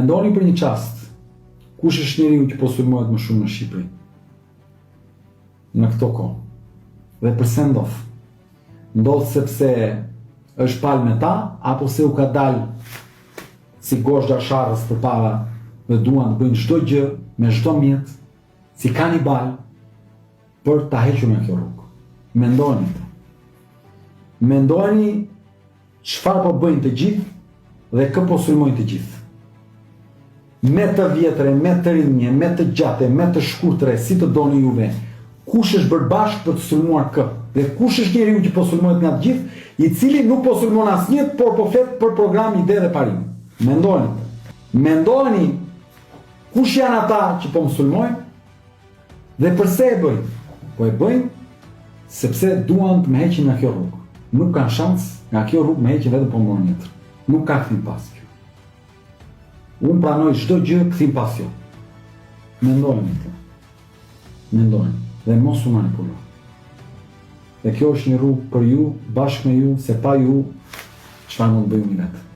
Mendoni për një çast, kush është njeriu që po sulmohet më shumë në Shqipëri? Në këto kohë. Dhe përse ndodh? Ndodh sepse është palë me ta, apo se u ka dalë si gozhda sharrës përpara dhe duan të bëjnë çdo gjë me çdo mjet, si kanibal, për ta hequr nga kjo rrugë. Mendojeni këtë. Mendojeni çfarë po bëjnë të gjithë dhe kë po sulmojnë të gjithë. Me të vjetre, me të rinje, me të gjate, me të shkurtre, si të doni juve. Kush është bërë bashkë për të sulmuar kë? Dhe kush është njeriu që po sulmohet nga të gjithë, i cili nuk po sulmon asnjë, por po flet për program, ide dhe parim. Mendojeni. Mendojeni kush janë ata që po më sulmojnë Dhe përse e bëjnë? Po e bëjnë sepse duan të më heqin nga kjo rrugë. Nuk kanë shans, nga kjo rrugë më heqin vetëm po morën jetën. Nuk ka kthim pas kjo. Unë pranoj çdo gjë kthim pas jo. Mendojeni këtë. Mendojeni dhe mos u manipulo. Dhe kjo është një rrugë për ju, bashkë me ju, se pa ju, çfarë mund të bëj unë vetë.